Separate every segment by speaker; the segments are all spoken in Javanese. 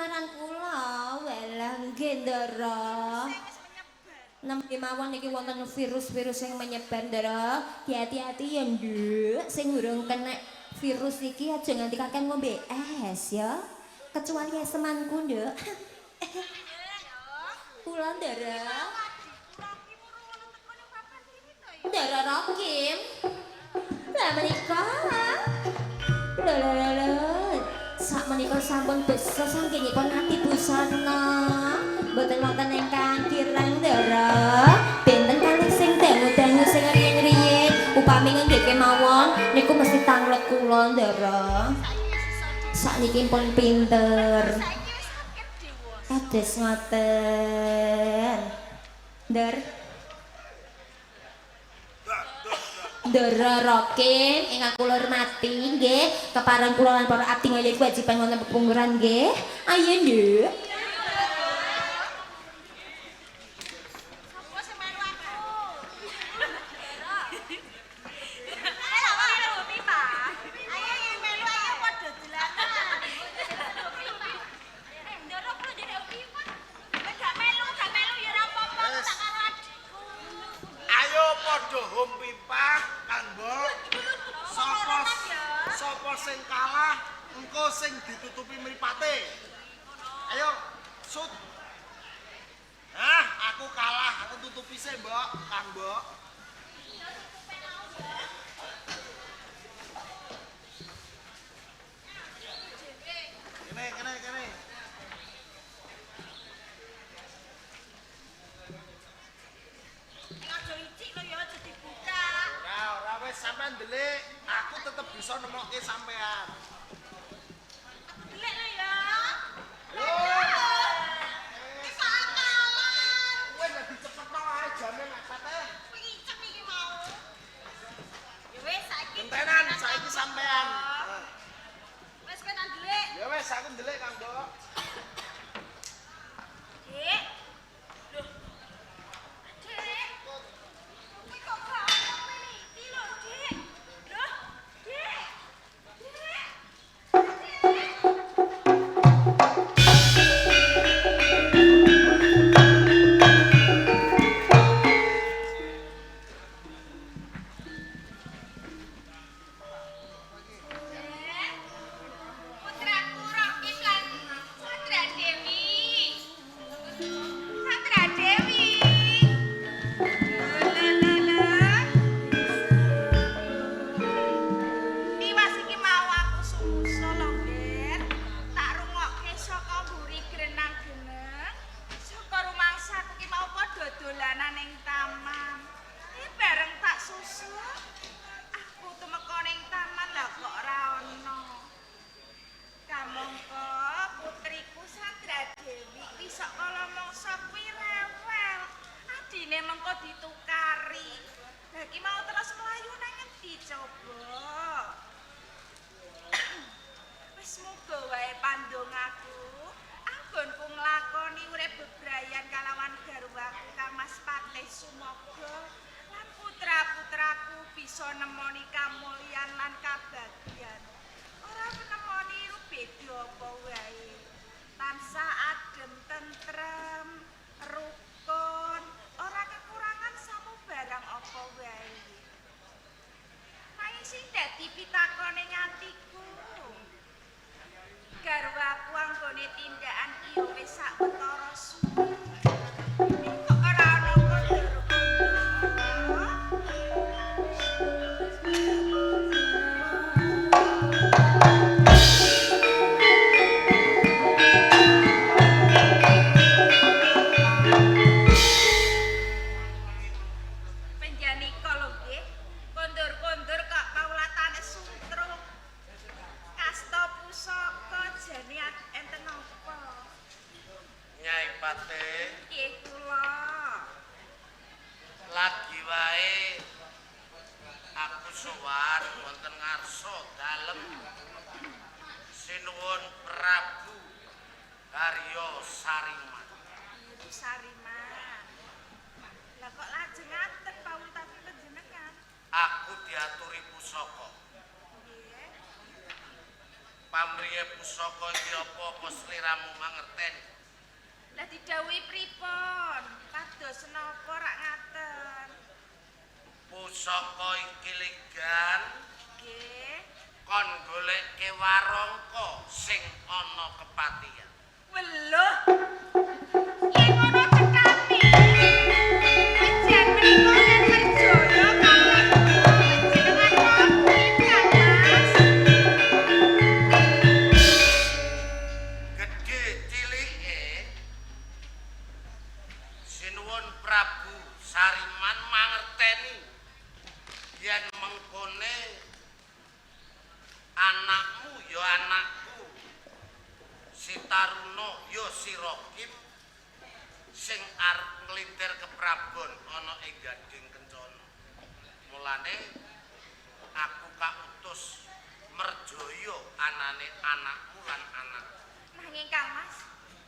Speaker 1: Ketularan kula. Walah nggih, Ndara. Nembe mawon niki wonten virus-virus sing menyebar, Ndara. Hati-hati ya, Nduk. Sing urung kena virus iki aja nganti kakean ngombe es ya. Kecuali esemanku, Nduk. Kula, Ndara. Ndara Rokim. Lah menika. Lho lho lho lho. Sak menika sampun besa sanggengipun ati busana. Mboten wonten ingkang kirang, Ndara. Benten kalih sing dangu-dangu sing riyin-riyin upami nggih kemawon niku mesti tanglet kula, Ndara. Sakniki pun pinter. Kados ngoten. Ndar. Ndara Rokim ingkang kula hormati nggih, kepareng kula lan para abdi nglayahi kewajiban wonten pepungkuran nggih. Ayo, Nduk.
Speaker 2: Sapa sing melu aku? Ayo melu pipa. Ayo yang melu ayo padha dolanan. Eh, Ndoro kula nderek pipa. Kowe gak melu ya ora apa-apa, aku tak karo adikku.
Speaker 3: Ayo padha home pipa, Kang Mbok. Sapa sapa sing kalah, engko sing ditutupi mripate. Ayo, sut. Hah, aku kalah, aku tutupi sik, Mbok, Kang Mbok. Kene, kene, kene.
Speaker 2: Ning aja icik lho ya, aja dibuka.
Speaker 3: Ora, ora wis sampean ndelik, aku tetep bisa nemokke sampean.
Speaker 2: Aku delik lho ya.
Speaker 3: Yo.
Speaker 2: Wis akalan.
Speaker 3: Kowe nek dicepetno ae jame mepet e.
Speaker 2: Kuwi icek iki mau. Ya wis saiki.
Speaker 3: Gentenan saiki sampean.
Speaker 2: Wis kowe tak delik.
Speaker 3: Ya wis aku ndelik Kang Mbok.
Speaker 2: Dik. Loh. Dik. Kuwi kok gak ono peniti lho, Dik. Loh, Dik. Dik. Dik. Putraku Rokim lan Sandra Dewi. Sandra Dewi. Lho lho lho. Tiwas iki mau aku sumusul lho, Nger. Tak rungokke saka mburi grenang-geneng. Saka rumangsaku ki mau padha dolanan ning taman. Bareng tak susul. Aku tumeka ning taman lah kok ora ono. Kamangka putriku Sandra Dewi kuwi sok kala mangsa kuwi rewel. Adine mengko ditukari. Lah ki mau terus mlayu nang ngendi coba? Wis muga wae pandongaku anggonku nglakoni urip bebrayan kalawan garwaku Kang Mas Patih Sumoga lan putra-putraku bisa nemoni kamulyan lan kabagyan. Ora nemoni beda apa wae. Tansah adem tentrem, rukun, ora kekurangan samubarang apa wae. Nanging sing dadi pitakone atiku. Garwaku anggone tindakan iya wis sawetara suwe. Kok ora ana kondur-kondur? Penjanika lho nggih. Kondur-kondur kok paulatane suntrung. Kasta pusaka jane enten apa?
Speaker 4: Nyai Patih,
Speaker 2: Nggih kula.
Speaker 4: Lagi wae aku sowan wonten ngarsa dalem Sinuwun Prabu Haryo Sariman.
Speaker 2: Ibu Sariman. Lah kok lajeng ngaten paulutaken panjenengan?
Speaker 4: Aku diaturi pusaka.
Speaker 2: Nggih.
Speaker 4: Pamriye pusaka iki apa-apa sliramu mangerteni?
Speaker 2: Lah didhawuhi pripun? Kados napa rak ngaten?
Speaker 4: Pusaka iki ligan
Speaker 2: Nggih.
Speaker 4: kon goleke warangka sing ana kepatihan.
Speaker 2: Weluh. Yen ngono cekane. Wejan menika yen Merjaya kalih panjenengan Rokim, Kang Mas.
Speaker 4: Gedhe cilike Sinuwun Prabu Sariman mangerteni yen mengkone anakmu ya anakku, si Taruna ya si Rokim sing arep nglintir keprabon ana ing Gading Kencana. Mulane aku kautus Merjaya anane anakmu lan anakku.
Speaker 2: Nanging Kang Mas,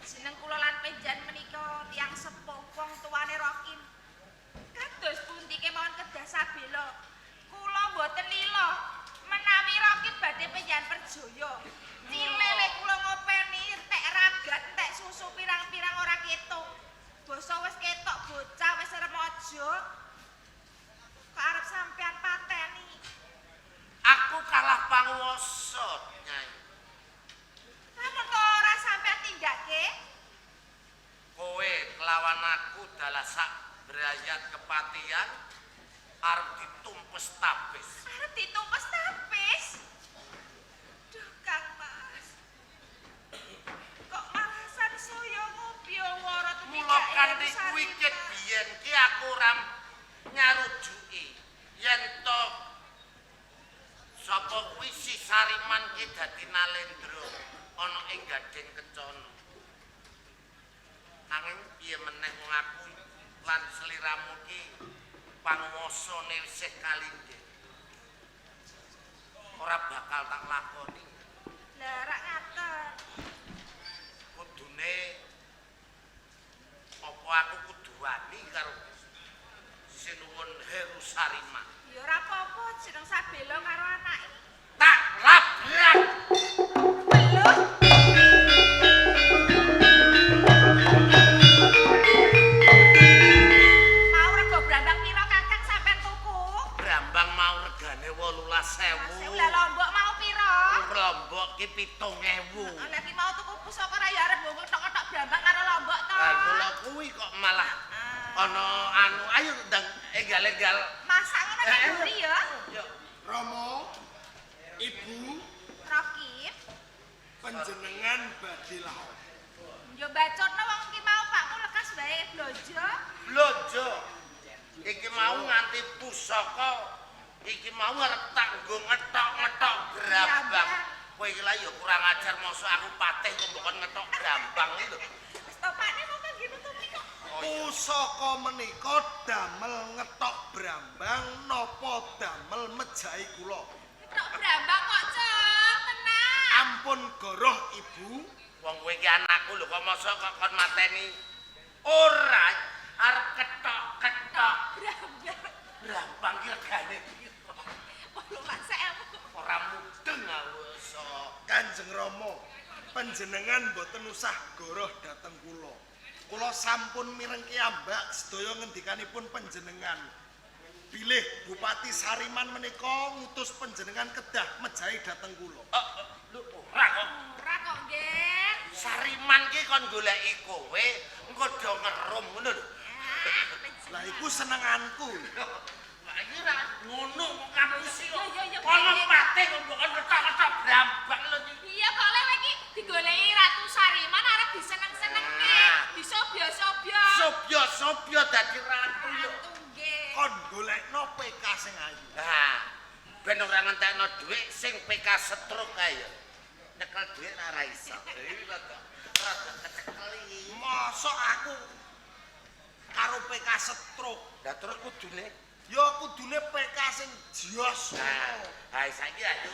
Speaker 2: jeneng kula lan penjan menika tiyang sepuh wong tuane Rokim. Kados pundi kemawon kedah sabela. Kula mboten lila menawi Rokim badhe penjan Perjaya. Cilele kula ngopeni entek ragat, entek susu pirang-pirang ora ketung. Basa wis ketok bocah wis remaja. Kok arep sampean pateni?
Speaker 4: Aku kalah panguwasa, Nyai.
Speaker 2: Lamun to ora sampean tindakke?
Speaker 4: Kowe kelawan aku dalah sak brayat kepatihan arep ditumpes tapis.
Speaker 2: Arep ditumpes tapis. Duh, Kang Mas. Kok malah sansaya ngobyowara
Speaker 4: Mula
Speaker 2: tumindake
Speaker 4: kanthi kuwi ket biyen ki aku ora nyarujuki yen to sapa kuwi si Sariman ki dadi nalendra ana ing Gading Kencana. Nanging piye meneh wong aku lan sliramu ki panguwasane isih kalindih. Ora bakal tak lakoni.
Speaker 2: Lah rak ngaten.
Speaker 4: Kudune apa aku kudu wani karo Sinuwun Heru Sariman.
Speaker 2: Ya ora apa-apa jeneng Sabela karo anake.
Speaker 4: Tak labrak.
Speaker 2: Weluh. Mau rego brambang pira Kakang sampean tuku?
Speaker 4: Brambang mau regane 18.000.
Speaker 2: Sewu lah lombok mau pira?
Speaker 4: Lombok ki 7.000.
Speaker 2: Lah ki mau tuku pusaka ra ya arep mbok ketok-ketok brambang karo lombok to.
Speaker 4: Lah kula kuwi kok malah ana anu ayo ndang enggal-enggal.
Speaker 2: Masak ngono nek mburi ya.
Speaker 4: Yo.
Speaker 3: Romo, Ibu,
Speaker 2: Rokib.
Speaker 3: panjenengan badhe lawan.
Speaker 2: Yo bacotno wong ki mau pakmu lekas wae blonjo.
Speaker 4: Blonjo. Iki mau nganti pusaka. Iki mau arep tak nggo ngetok-ngetok brambang. Kowe iki lah ya kurang ajar mosok aku patih kok mbok kon ngetok brambang iki lho.
Speaker 2: Wis to pakne mongko nggih nutupi kok.
Speaker 3: Pusaka menika damel ngetok brambang napa damel mejahi kula.
Speaker 2: Ngetok brambang kok, Cok. Tenang.
Speaker 3: Ampun goroh Ibu.
Speaker 4: Wong kowe iki anakku lho kok mosok kok kon mateni. Ora arep ketok-ketok
Speaker 2: Brambang.
Speaker 4: brambang ki regane piro?
Speaker 2: 18.000.
Speaker 4: Ora mudeng aku iso.
Speaker 3: Kanjeng Rama, panjenengan mboten usah goroh dhateng kula. Kula sampun mireng kiyambak sedaya ngendikanipun panjenengan. Bilih Bupati Sariman menika ngutus panjenengan kedah mejahi dhateng kula.
Speaker 4: Lho ora kok.
Speaker 2: Ora kok, Nggih.
Speaker 4: Sariman ki kon goleki kowe, engko do ngerum ngono lho.
Speaker 3: Lah iku senenganku.
Speaker 4: Lah iki ra ngono kok ngapusi kok.
Speaker 2: Iya, iya, iya.
Speaker 4: Ono patih kok mbok kon ketok-ketok brambang lho iki.
Speaker 2: Iya kok lewe iki digoleki Ratu Sariman arep diseneng-senengke, disobyo-sobyo.
Speaker 4: Sobyo-sobyo dadi ratu yo.
Speaker 2: Ratu nggih.
Speaker 3: Kon golekno PK sing ayu.
Speaker 4: Nah, ben ora ngentekno dhuwit sing PK stroke kae ya. Nyekel dhuwit ora iso. Iki rada rada kecekeli.
Speaker 3: Mosok aku karo PK stroke.
Speaker 4: Lah terus kudune.
Speaker 3: Ya kudune PK sing jos.
Speaker 4: Nah, hai saiki ayo.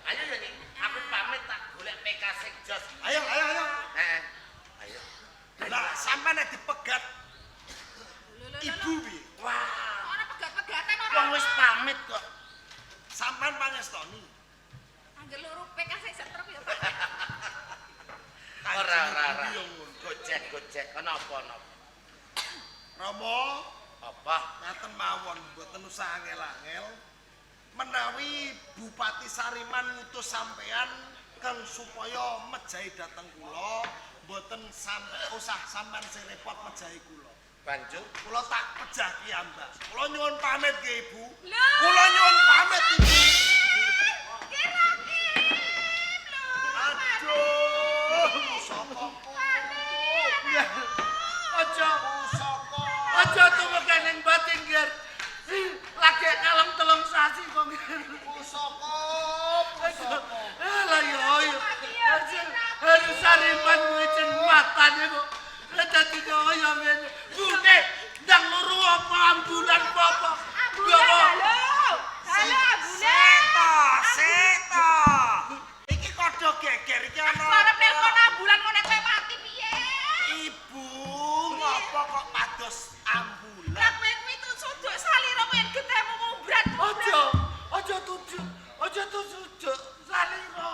Speaker 4: Ayo ya Ki. Aku pamit tak golek PK sing jos.
Speaker 3: Ayo, ayo, ayo.
Speaker 4: Heeh. Ayo.
Speaker 3: Lah sampean nek dipegat ibu piye?
Speaker 4: Wah,
Speaker 2: Ora pegat-pegatan ora.
Speaker 4: wong wis pamit kok.
Speaker 3: Sampean pangestoni.
Speaker 2: Angger Geluru PK sing setruk ya, Pak.
Speaker 4: Ora ora ora. Gojek gojek ana apa ana?
Speaker 3: Rama,
Speaker 4: Apa?
Speaker 3: ngaten mawon mboten usah angel-angel. Menawi Bupati Sariman ngutus sampean kang supaya mejahi dhateng kula, mboten sampe usah sampean sing repot mejahi kula.
Speaker 4: Banjur
Speaker 3: Kula tak pejah piyambak. Kula nyuwun pamit nggih, Ibu.
Speaker 2: Lho.
Speaker 3: Kula nyuwun pamit, Ibu.
Speaker 2: Kirakim lho.
Speaker 3: Aduh, pusaka.
Speaker 4: Aja
Speaker 3: Pusaka.
Speaker 4: aja tumeka ning batin, Ger. Lagi kalem telung sasi kok ngene.
Speaker 3: Pusaka, pusaka.
Speaker 4: Lah yo yo. Harus Sariman kuwi matane kok. Lah dadi kaya ngene. Bune ndang luru apa ambulan apa?
Speaker 2: Ambulan halo. Halo ambulan.
Speaker 3: Seto, seto. Iki kodho geger iki ana.
Speaker 2: Aku arep nelpon ambulan kok nek kowe mati piye?
Speaker 3: Ibu, ngopo kok pados ambulan?
Speaker 2: Lah kowe kuwi tujuk salira kowe yen getihmu mumbrat.
Speaker 4: Aja, aja tujuk, aja tujuk salira.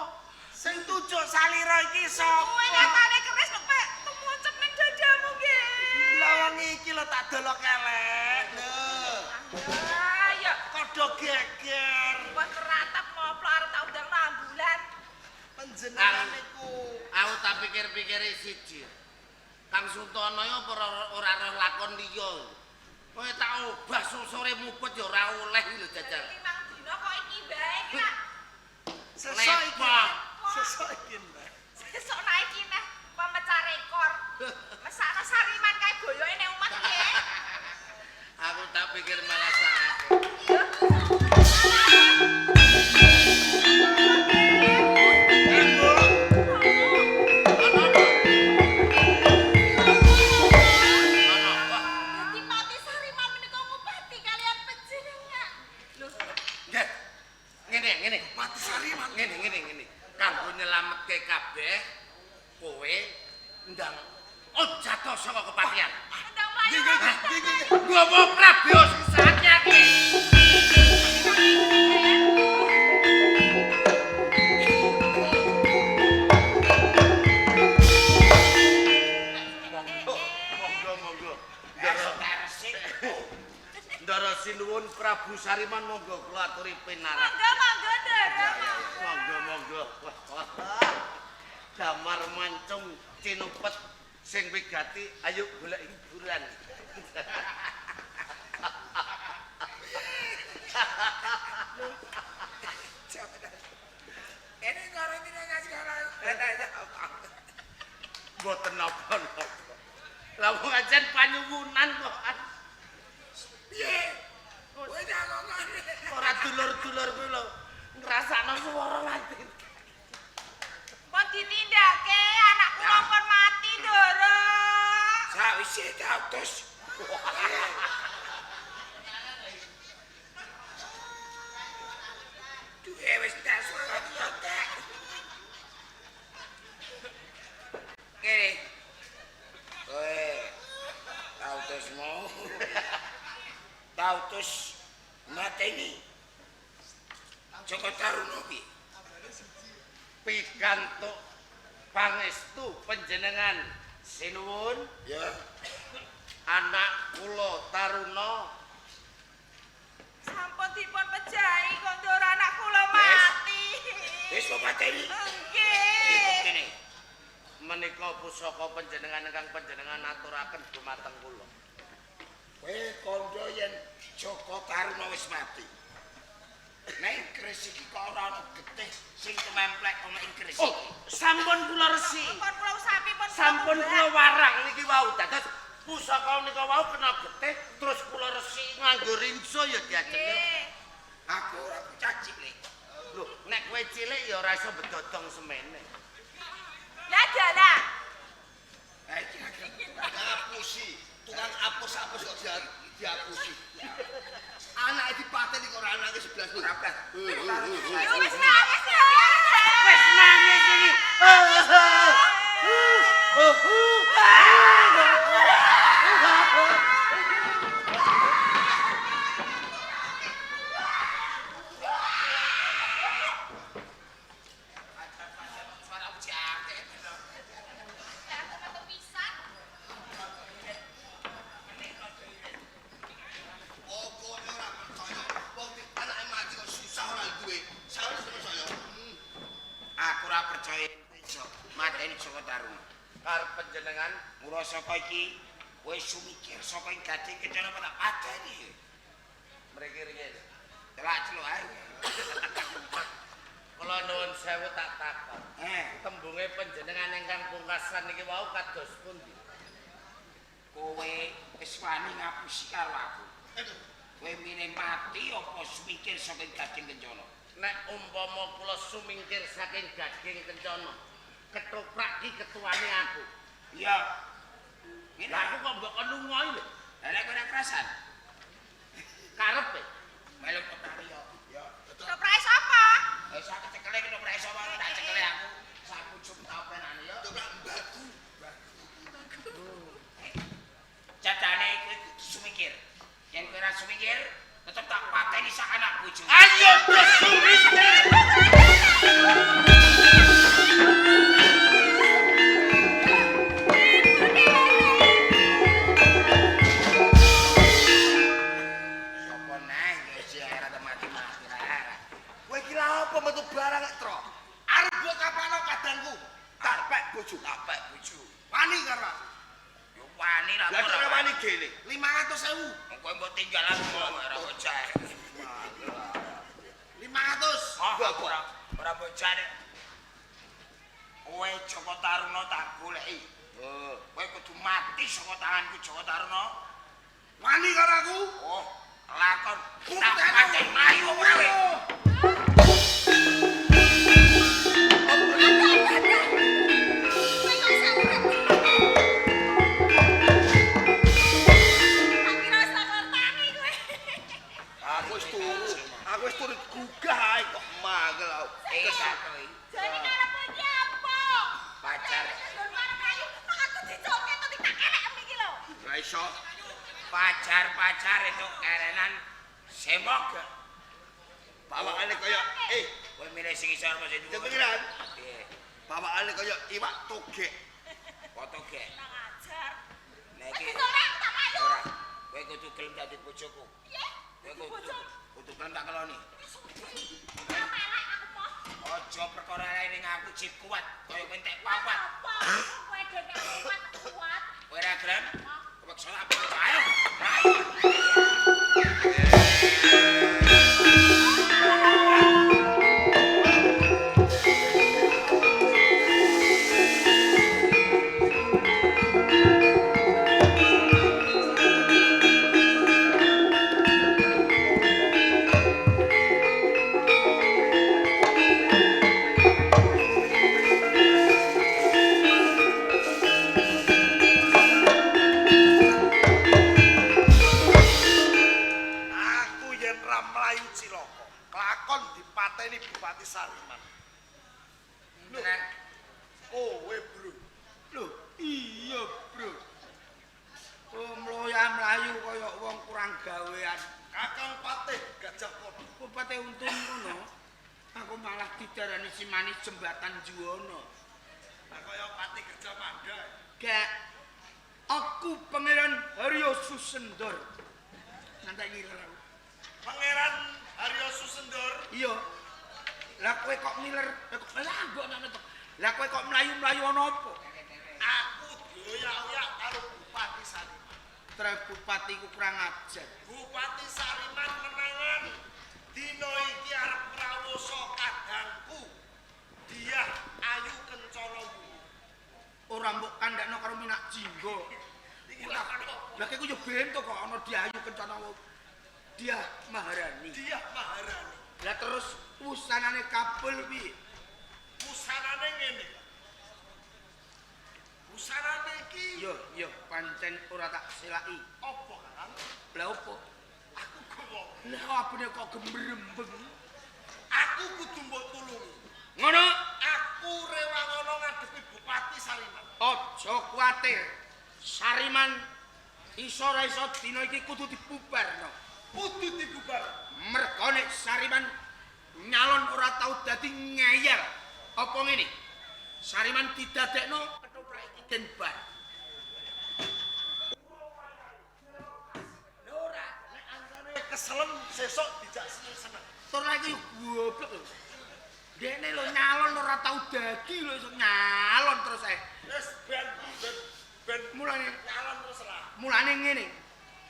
Speaker 3: Sing tujuk salira iki sapa?
Speaker 2: Kowe nyatane keris kok kowe tumuncep ning dadamu nggih.
Speaker 3: Lah wong iki lho tak delok elek. Lho,
Speaker 2: Ah ya
Speaker 3: kodho geger.
Speaker 2: kok keratap ngoplok arep tak undangno ambulan.
Speaker 3: Panjenengan niku
Speaker 4: Aku tak pikir-pikir siji. Kang Sutono ya apa ora roh lakon liya. Kowe tak obah susure muput ya ora oleh lho jajal.
Speaker 2: Limang dina kok iki bae iki nak.
Speaker 3: sesuk iki.
Speaker 4: Lepok.
Speaker 3: Sesuk iki, Mbak.
Speaker 2: Sesuk nak iki neh pemecah rekor. Mesakno Sariman kae boyoke ning omah piye?
Speaker 4: Aku tak pikir malah saat.
Speaker 3: Ibu,
Speaker 4: Ana apa?
Speaker 2: Dadi Pati Sariman menika ngupati kalian panjenengan. Lho,
Speaker 4: Nggih. Ngene, ngene.
Speaker 3: Pati Sariman.
Speaker 4: Ngene, ngene, ngene. Kanggo nyelametke kabeh kowe ndang jatuh saka kepatihan.
Speaker 2: ndang mlayu.
Speaker 3: Nggih, nggih, nggih, nggih.
Speaker 4: Nggawa Prabeo sing saatnya-ake. Monggo, monggo, monggo. Ndara sinuwun Prabu Sariman monggo kula aturi pinarak.
Speaker 2: Monggo, monggo, Ndara.
Speaker 4: Monggo, monggo. Wah, wah. Damar mancung cinupet sing wigati ayo golek hiburan.
Speaker 5: Ini karo ini ngasih orang.
Speaker 4: Mboten napa-napa. Lah wong ajen panyuwunan kok.
Speaker 5: Piye? Kowe tak ngomong.
Speaker 4: Ora dulur-dulur kuwi lho ngrasakno swara latin.
Speaker 2: Pon ditindake anak kula pon mati, Ndara.
Speaker 5: Sawise diutus. Duwe wis tak suara entek. Ngene. Kowe tautus mau. Tautus mateni. Joko Taruna piye?
Speaker 4: Pikantuk pangestu panjenengan sinuwun
Speaker 5: Ya.
Speaker 4: anak kula Taruna
Speaker 2: Sampun dipun pejahi kok Ndara anak kula
Speaker 5: Wis.
Speaker 2: mati.
Speaker 5: Wis kok mateni.
Speaker 2: Nggih.
Speaker 5: Kene.
Speaker 4: menika pusaka panjenengan ingkang panjenengan aturaken dumateng kula.
Speaker 5: Kowe kandha yen Joko Taruna wis mati. Nek keris iki kok ora ana getih sing tumemplek ana ing keris
Speaker 4: Oh,
Speaker 5: iki.
Speaker 4: sampun kula resiki.
Speaker 2: Pun kula usapi pun
Speaker 4: Sampun kula warang niki wau dados pusaka nika wau kena getih terus kula resiki nganggo rinso ya diajeng.
Speaker 2: Nggih.
Speaker 5: Aku ora bocah cilik.
Speaker 4: Lho, nek kowe cilik ya ora iso bedodong semene.
Speaker 2: Lah dalah.
Speaker 5: Ha iki aku.
Speaker 3: Ngapusi, tukang apus-apus kok diapusi. Anake dipateni kok ora nangis blas.
Speaker 5: Ora blas.
Speaker 2: Yo wis nangis ya.
Speaker 4: Wis nangis iki.
Speaker 5: iso mateni Jaka Taruna.
Speaker 4: Karep panjenengan
Speaker 5: Mula saka iki kowe sumikir saka ing Gading Kencana apa tak pateni.
Speaker 4: Mriki riyen.
Speaker 5: Celak-celuk ae.
Speaker 4: Kula nuwun sewu tak takon.
Speaker 5: Eh,
Speaker 4: Tembunge panjenengan ingkang pungkasan niki wau kados pundi?
Speaker 5: Kowe wis wani ngapusi karo aku. Kowe milih mati apa sumikir saka ing Gading Kencana?
Speaker 4: Nek umpama kula sumingkir saking Gading Kencana, ketoprak ki ketuane aku.
Speaker 5: Iya. Ngene
Speaker 4: Lah aku kok mbok kon lunga iki lho.
Speaker 5: Lah nek kowe ora kerasan,
Speaker 4: Karepe.
Speaker 5: Melu ketoprak ya.
Speaker 3: Ya, betul.
Speaker 2: Ketoprake sapa?
Speaker 5: Wis aku cekele ketoprak sapa tak cekele aku. Sak pucuk tapenane ya.
Speaker 3: Ketoprak baku.
Speaker 5: Jadane kowe kudu sumikir. Yen kowe ora sumikir, tetep tak pateni sak anak bojo.
Speaker 4: Ayo do sumingkir.
Speaker 5: Sopo neh ya si era mati-mati ra.
Speaker 3: Kowe iki lha apa metu barang kok, Tro? Arep mbok kapano kadangku? Tak pek bojo.
Speaker 5: Tak pek bojo.
Speaker 3: Wani karo aku.
Speaker 5: Yo wani lah.
Speaker 3: Lah kok ora wani gene? 500.000.
Speaker 5: Kowe mbok tinggal aku ora bocah.
Speaker 3: 500.
Speaker 5: Oh, ora ora bocah nek. Kowe Jaka Taruna tak goleki.
Speaker 3: Oh.
Speaker 5: Kowe kudu mati saka tanganku Jaka Taruna.
Speaker 3: Wani karo aku?
Speaker 5: Oh, lakon tak
Speaker 3: Buktekno.
Speaker 5: pateni mlayu ora kowe.
Speaker 2: Tak kira wis lakon tangi kowe.
Speaker 3: Aku wis turu. Aku wis turu gugah ae kok mangkel aku.
Speaker 5: Eh, satu iki.
Speaker 2: Jane karepmu iki apa?
Speaker 5: Pacar.
Speaker 2: Nggon arep mlayu, kok aku dicoke to tak elek iki lho.
Speaker 3: Ora iso.
Speaker 5: Pacar-pacar itu kerenan semok.
Speaker 3: Bawakane kaya
Speaker 5: Kowe milih sing isor apa sing
Speaker 3: ya
Speaker 5: dhuwur?
Speaker 3: pengiran.
Speaker 5: Piye?
Speaker 3: Bawakane kaya iwak togek.
Speaker 5: Foto gek.
Speaker 2: Kurang ajar.
Speaker 5: Lah
Speaker 2: Wis
Speaker 5: iki
Speaker 2: dicoke aku tak mlayu.
Speaker 5: ora. Kowe kudu gelem dadi bojoku.
Speaker 2: Piye?
Speaker 5: Kowe kudu kudu gelem tak keloni.
Speaker 2: Ora melek aku moh.
Speaker 5: Aja perkara lae ning aku jip kuat kaya kowe entek papat.
Speaker 2: Apa? Kowe dhewe kuat kuat.
Speaker 5: Kowe ora gelem? Kepeksa tak bojo. Ayo. Ayo.
Speaker 3: Aku yen ra mlayu cilaka, kelakon dipateni Bupati Sariman.
Speaker 5: Tenan.
Speaker 3: Kowe, Bro.
Speaker 6: Lho, iya, Bro. Mloya mlayu kaya wong kurang gawean.
Speaker 3: Kakang Patih Gajah Mada.
Speaker 6: Bupati untung ngono. Aku malah didarani si manis jembatan Juwana.
Speaker 3: Lah kaya Patih Gajah Mada.
Speaker 6: Gak. Aku Pangeran Haryo Susendor. Nanti ngiler aku.
Speaker 3: Pangeran Haryo Susendor.
Speaker 6: Iya. Lah kowe kok ngiler? Lah kok lah mbok nang tok. Lah kowe kok mlayu-mlayu ana apa?
Speaker 3: Aku dioyak-oyak karo Bupati Sariman.
Speaker 6: Tre bupati ku kurang ajar.
Speaker 3: Bupati Sariman menangan dina iki arep prawosa kadangku. Diah Ayu Kencana Wungu.
Speaker 6: Ora mbok kandhakno karo Minak Jinggo.
Speaker 3: Iki lha karo
Speaker 6: Lah kowe ku yo bento kok ana Diah Ayu Kencana Wungu. Diah Maharani.
Speaker 3: Diah Maharani.
Speaker 6: Lah terus wusanane kabul piye?
Speaker 3: Wusanane ngene. Wusanane iki
Speaker 6: Yo yo pancen ora tak selaki.
Speaker 3: apa, Kang?
Speaker 6: Lah opo?
Speaker 3: Aku gowo.
Speaker 6: Lah apane kok gemrembeng?
Speaker 3: Aku kudu mbok tulungi.
Speaker 6: Ngono,
Speaker 3: Aku rewangono ngadepi Bupati Sariman.
Speaker 6: aja kuwatir. Sariman iso ora iso dina iki kudu dibubarno.
Speaker 3: Kudu dibubar.
Speaker 6: Merga nek Sariman nyalon ora tau dadi ngeyel. Apa ngene? Sariman didadekno ketoprak iki den bar.
Speaker 3: Ora, nek angkane keselen sesuk dijak seneng-seneng.
Speaker 6: Tur lagi goblok lho. Dekne lho nyalon ora tau dadi lho iso nyalon. Jalukane ngene.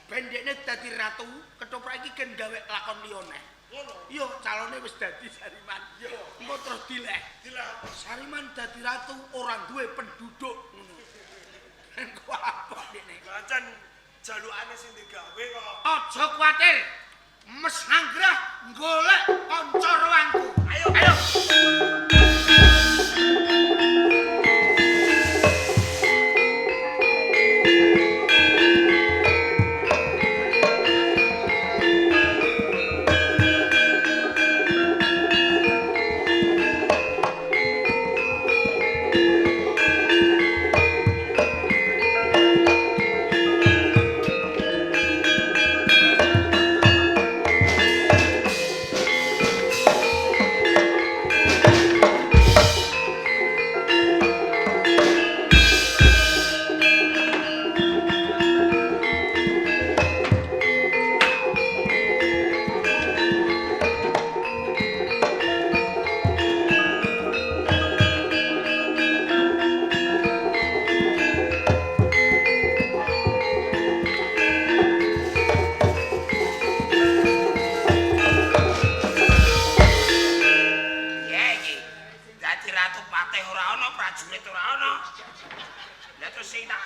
Speaker 6: Ben dekne dadi ratu, ketoprak iki gen gawe lakon liyane.
Speaker 3: Ngono.
Speaker 6: Iya, calone wis dadi Sariman.
Speaker 3: Iya.
Speaker 6: Engko terus dileh.
Speaker 3: Dileh.
Speaker 6: Sariman dadi ratu ora duwe penduduk ngono. Engko apa dekne?
Speaker 3: Pancen jalukane sing digawe kok.
Speaker 6: Aja kuwatir. Mes Anggrah golek kanca ruangku.
Speaker 3: Ayo.
Speaker 6: Ayo.
Speaker 4: Piye iki? Dadi ratu patih ora ana, prajurit ora ana. Lah terus sing tak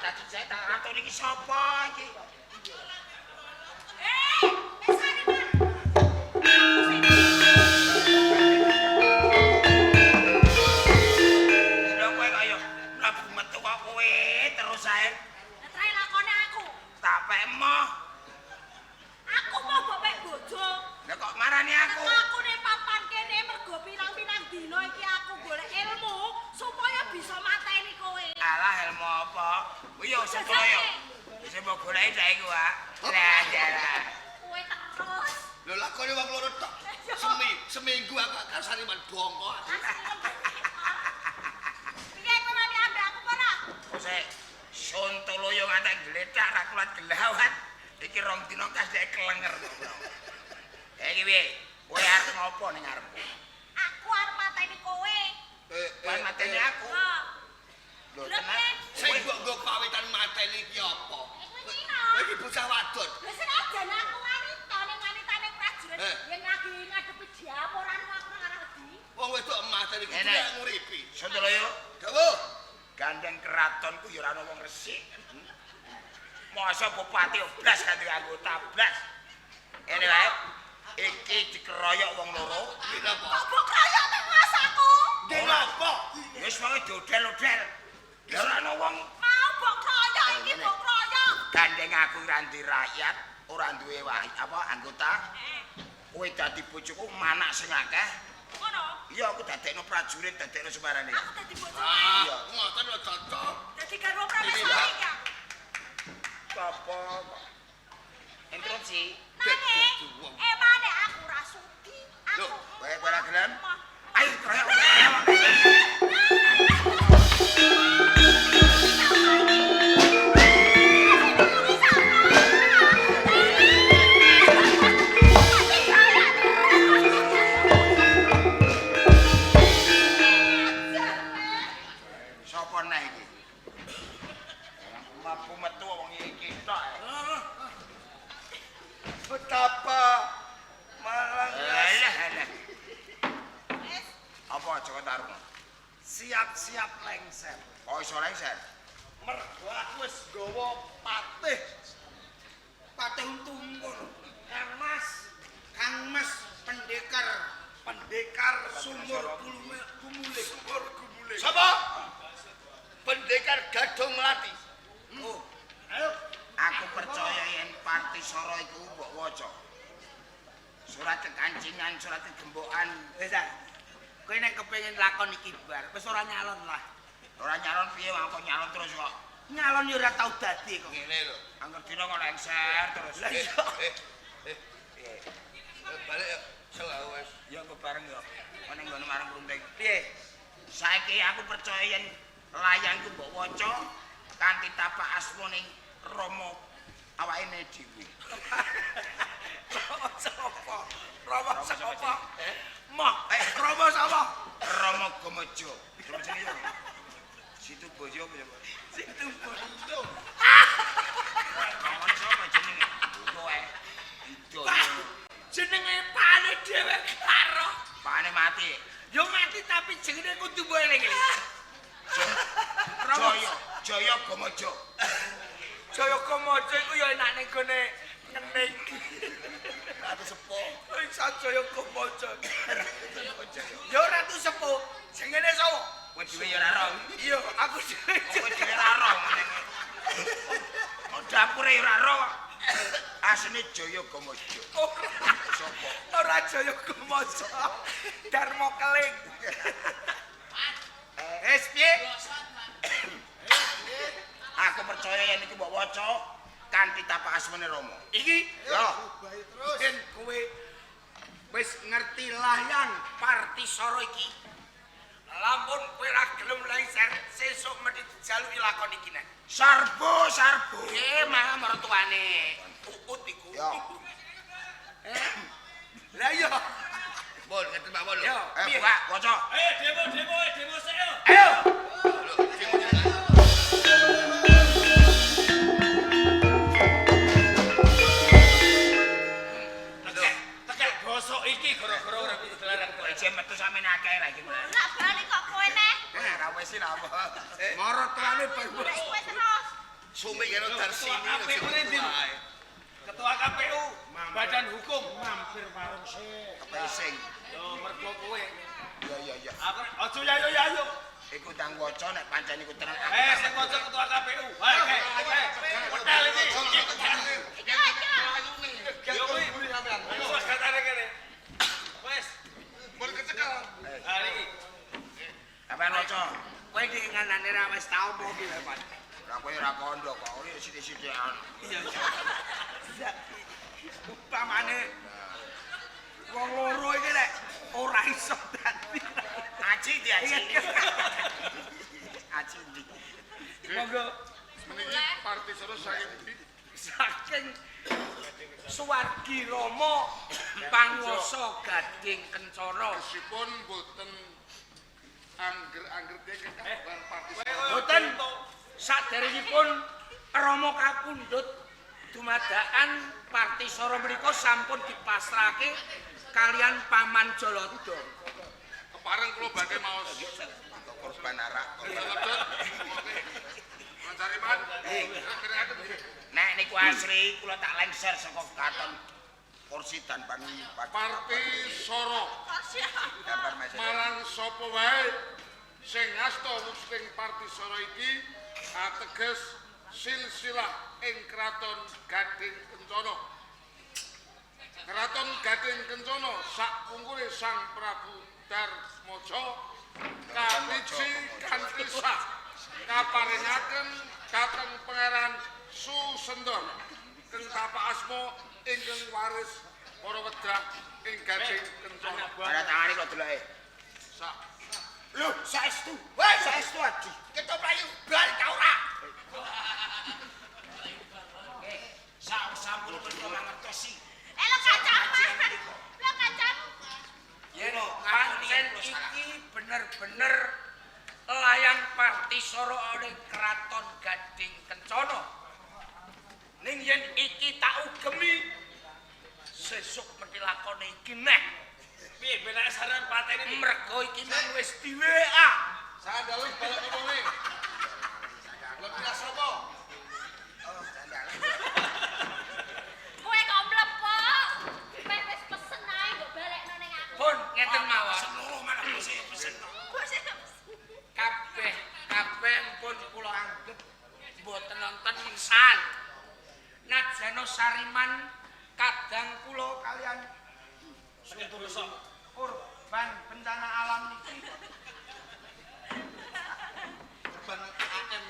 Speaker 4: dadi saya tak ratu niki sapa iki?
Speaker 2: Eh, Sariman. Aku sing
Speaker 4: Lha kowe kaya mlebu metu kok kowe terus ae.
Speaker 2: Lah trae lakone aku.
Speaker 4: Tak pek emoh.
Speaker 2: Aku mau mbok pek bojo.
Speaker 4: Lah kok marani aku?
Speaker 2: Aku ning papan kene mergo pirang-pirang dina iki aku golek ilmu supaya bisa mateni kowe.
Speaker 4: Alah ilmu apa? Kuwi yo supaya sing mbok goleki cak iku, ah. Lah, lah.
Speaker 2: Kowe terus.
Speaker 5: Lho lakone wong loro tok. Seminggu aku karo Sariman bongko.
Speaker 2: Piye kowe wani ambek aku apa ora?
Speaker 4: Kok Sontoloyo ngantek gletak ra kuat gelawat. Iki rong dina kas dek klenger. Iki piye? Kowe arep ngopo ning ngarepku?
Speaker 2: Aku arep mateni kowe.
Speaker 4: Kowe mateni aku.
Speaker 2: Heeh.
Speaker 4: Lho tenan.
Speaker 5: Sing mbok nggo pawitan mateni iki apa?
Speaker 2: Kowe iki
Speaker 5: Kowe iki bocah wadon.
Speaker 2: Lha senajan aku wanita ning wanitane prajurit
Speaker 5: Eh.
Speaker 2: yen lagi ngadepi diaporan aku ora wedi.
Speaker 5: Wong wedok mateni iki
Speaker 4: Enak.
Speaker 5: kudu nguripi.
Speaker 4: Sontoloyo,
Speaker 5: Dawuh.
Speaker 4: gandeng keratonku ya ora ana wong resik. Masa bupati blas gak duwe anggota blas. Ini wae. Iki dikeroyok wong loro.
Speaker 5: Kenapa?
Speaker 2: Kok mbok kroyok ning mas aku?
Speaker 5: Nggih napa?
Speaker 4: Wis wae dodel-odel. Ya ora ana wong
Speaker 2: Mau mbok kroyok iki mbok kroyok.
Speaker 4: gandeng aku ora duwe rakyat, ora duwe apa anggota. Kowe dadi bojoku manak sing akeh.
Speaker 2: Ngono.
Speaker 4: Iya aku dadekno prajurit, dadekno sembarane.
Speaker 2: Aku dadi bojo.
Speaker 5: Ah, ngoten lho cocok.
Speaker 2: Dadi garwa prameswari iki aku.
Speaker 4: Apa kok? Interupsi.
Speaker 2: Nanging emane aku ora sudi. Aku
Speaker 5: Lho,
Speaker 4: kowe ora gelem? Ayo kroyok. Sapa neh iki? Mlebu metu wong iki tok.
Speaker 5: Betapa malang
Speaker 4: Alah alah. Apa Jaka Tarung?
Speaker 3: Siap-siap lengser.
Speaker 4: Kok iso lengser?
Speaker 3: Mergo aku wis nggawa patih
Speaker 6: Patih untung kono.
Speaker 3: Kang Mas,
Speaker 6: Kang Mas pendekar
Speaker 3: pendekar
Speaker 6: sumur gumuling.
Speaker 3: Sumur Gumuling.
Speaker 5: Sapa? Pendekar Gadung Melati.
Speaker 4: Oh,
Speaker 3: Ayo,
Speaker 4: aku percaya yen Partisara iku mbok waca. Surat kekancingan, surat kegembokan,
Speaker 6: Wis ah. Kowe nek kepengin lakon iki bar, wis ora nyalon lah.
Speaker 4: ora nyalon piye wong kok nyalon terus kok.
Speaker 6: Nyalon yo ora tau dadi kok.
Speaker 5: Ngene lho.
Speaker 4: Angger dina kok lengser terus.
Speaker 6: Lah iya.
Speaker 4: Piye?
Speaker 5: Balik ya. Selalu wis.
Speaker 4: Ya engko bareng ya. Ning nggon marang runting.
Speaker 6: Piye?
Speaker 4: Saiki aku percaya yen layangku mbok waca kanthi tapak asma ning Rama awake dhewe.
Speaker 6: Rama sapa? Rama
Speaker 4: Rama sapa,
Speaker 6: sapa? Moh, Rama sapa?
Speaker 4: Rama Gomojo. Rama jenenge ya. Situ Bojo apa ya, Pak?
Speaker 6: Situ Bondo. Jenenge pane dhewe karo.
Speaker 5: Pane mati.
Speaker 6: Yo mati tapi jenenge kudu mbok eling-eling.
Speaker 5: Jaya, Jaya Gomojo.
Speaker 6: Jaya Gomojo iku ya enak ning gone ngening.
Speaker 5: Ratu Sepuh.
Speaker 6: Iso Jaya Gomojo. Ya Ratu Sepuh. Jenenge sapa?
Speaker 5: Kowe dhewe ya ora roh.
Speaker 6: Iya, aku dhewe.
Speaker 5: Kowe dhewe ora roh ngene. Kok dapure ya ora roh. Asline Jaya Gomojo.
Speaker 6: Ora.
Speaker 5: Sapa?
Speaker 6: Ora Jaya Gomojo. Darmo Keling. Wis piye?
Speaker 5: Aku percaya yen iki mbok waca kanthi tapak asmane Rama.
Speaker 6: Iki
Speaker 5: Ya,
Speaker 6: yen kowe wis ngerti layang Partisara iki. Lamun kowe ra gelem lengser, sesuk mesti dijaluki lakon iki nek.
Speaker 5: Sarbo, sarbo.
Speaker 6: Mah mertuane Uut iku.
Speaker 5: Ya.
Speaker 6: Lah iya.
Speaker 4: Bon, ngeten mawon lho.
Speaker 6: Yo,
Speaker 5: Eh, buka, waca.
Speaker 7: Ayo demo demo demo sik yo.
Speaker 6: Ayo.
Speaker 7: Tekek bosok iki gara-gara ora kudu dilarang.
Speaker 5: Kok isih metu sampeyan akeh ra iki.
Speaker 2: Lah bali kok kowe neh.
Speaker 5: Ora wis sih apa.
Speaker 6: Maratuane bar
Speaker 2: Golek kowe terus.
Speaker 4: Sumi karo Darsini
Speaker 7: Ketua KPU ndi? Ketua KPU, Badan Hukum.
Speaker 3: Mampir warung sik.
Speaker 5: Kepesing.
Speaker 7: Yo mergo kowe.
Speaker 5: Ya ya ya.
Speaker 7: Aku aja yayo yayo.
Speaker 5: Iku ndang waca nek pancen iku tenan aku.
Speaker 7: Sing waca ketua KPU. Hei, hei, hei. Hotel iki.
Speaker 2: Iki lho, iki lho.
Speaker 7: Yo kuwi. Wis katane kene. Wis.
Speaker 3: Mun kecekel.
Speaker 7: Ha iki.
Speaker 5: Sampeyan waca.
Speaker 6: Kowe iki nganane ra wis tau opo ki lho, Pak.
Speaker 5: Lah kowe ora kondo kok ora sithik-sithikan.
Speaker 6: Iya. Iya. Upamane wong loro iki nek ora iso dadi.
Speaker 5: Aji di aji. Aji ndi?
Speaker 6: Monggo
Speaker 3: Meniki Partisara saking ndi?
Speaker 6: saking Suwargi Rama panguwasa Gading Kencana.
Speaker 3: Meskipun boten angger-angger kekabar Partisara.
Speaker 6: Boten saderengipun Rama kapundhut dumadakan Partisara menika sampun dipasrahake kalian Paman Jaladha.
Speaker 3: Kepareng kula badhe maos
Speaker 5: Korban arak. Korban.
Speaker 3: Ledot. Mas Sariman.
Speaker 5: Nek niku asri kula tak lengser saka katon kursi dan ban
Speaker 3: Partisara
Speaker 5: gambar mesin.
Speaker 3: marang sapa wae sing ngasta wujuding Partisara iki ateges silsilah ing Kraton Gading Kencana. Kraton Gading Kencana sakpungkure Sang Prabu Darmaja kapiji kanthi sah kaparingaken dhateng Pangeran Susendana keng tapak asma ingkang waris para wedah ing Gading Kencana.
Speaker 5: Tanda tangane kok deloke.
Speaker 3: Sak
Speaker 5: Lho, saestu. Wah, saestu Adi.
Speaker 4: Ketok mlayu bal ta ora?
Speaker 5: Sak sampun kula mangertosi.
Speaker 2: Eh lho kacamu. Lho kacamu.
Speaker 6: Yen pancen iki bener-bener layang Partisara ana ing Kraton Gading Kencana. Ning yen iki tak ugemi sesuk mesti lakone iki neh.
Speaker 7: Piye benake saran pateni?
Speaker 6: Mergo iki mung wis di WA.
Speaker 3: Sandalem balik ngomongnya. Lebih sapa?
Speaker 1: Kowe kok mlepok? Meh wis pesen ae mbok balekno ning aku.
Speaker 6: Pun ngeten mawon.
Speaker 5: Pesen loro malah bose pesen.
Speaker 6: Kabeh kabeh pun kula anggep mboten nonton mengsan. Najana Sariman kadang kula kalian korban bencana alam niki.
Speaker 3: Korban AM.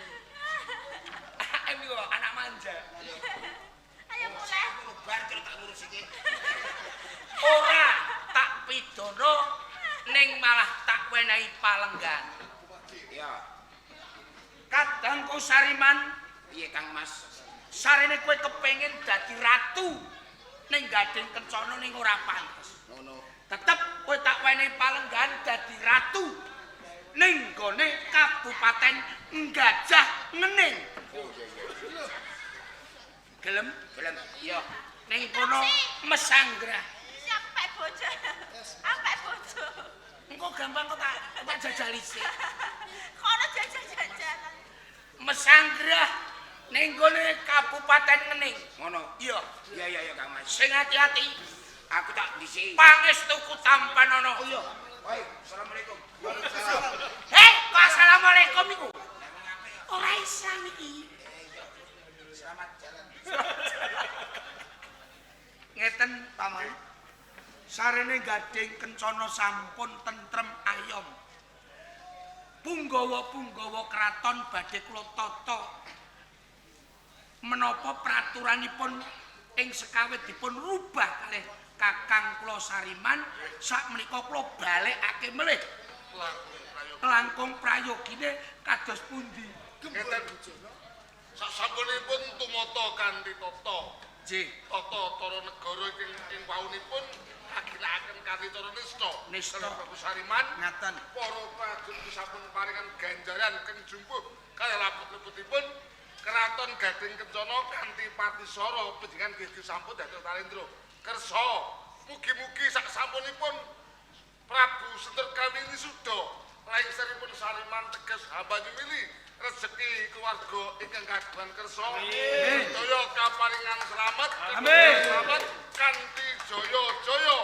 Speaker 6: AM iku anak manja.
Speaker 2: Ayo mulai.
Speaker 5: Bar terus tak ngurus iki.
Speaker 6: Ora tak pidana ning malah tak wenehi palenggan.
Speaker 5: Ya,
Speaker 6: Kadang ku Sariman,
Speaker 5: piye Kang Mas?
Speaker 6: sarene kowe kepengin dadi ratu ning Gading Kencana ning ora pantes.
Speaker 5: Ngono.
Speaker 6: Tetep kowe tak wenehi palenggan dadi ratu ning gone Kabupaten Gajah Ngening.
Speaker 5: Oh iya iya.
Speaker 6: Gelem?
Speaker 5: Gelem.
Speaker 6: Iya. Ning kono mesanggrah.
Speaker 2: bojo. Apek bojo.
Speaker 6: Engko gampang kok tak jajali sik.
Speaker 2: Kono jajal-jajalan.
Speaker 6: Mesanggrah ning gone Kabupaten Ngening.
Speaker 5: Ngono.
Speaker 6: Iya,
Speaker 5: Iya iya iya Kang Mas.
Speaker 6: sing ati-ati
Speaker 5: Aku tak dhisiki.
Speaker 6: pangestuku tampanono.
Speaker 5: Oh iya. Woi, assalamualaikum.
Speaker 6: Hei, kok assalamualaikum iku? Ora Islam iki.
Speaker 5: Selamat jalan.
Speaker 6: Ngeten paman. Sarene Gading Kencana sampun tentrem ayom. Punggawa-punggawa kraton badhe kula tata. Menapa praturanipun ing sekawit dipun rubah kalih Kakang kula Sariman sakmenika kula balekake melih langkung prayogine kados pundi?
Speaker 8: Ngeten. Sasampunipun tumata kanthi tata.
Speaker 6: Nggih.
Speaker 8: Tata cara negara ing waunipun kaginakaken kanthi cara nista.
Speaker 6: Nista.
Speaker 8: Prabu Sariman
Speaker 6: Ngaten.
Speaker 8: para prajurit sampun paringan ganjaran keng jumbuh kaya laput-leputipun Keraton Gading Kencana kanthi patisara panjenengan nggih sampun dados Talendra. Kersa mugi-mugi sak sampunipun Prabu Sentur Kawini suda lengseripun Sariman teges hamba nyumili rezeki keluarga ingkang kagungan kersa. Sedaya kaparingan slamet.
Speaker 6: Amin.
Speaker 8: Slamet kanthi jaya jaya.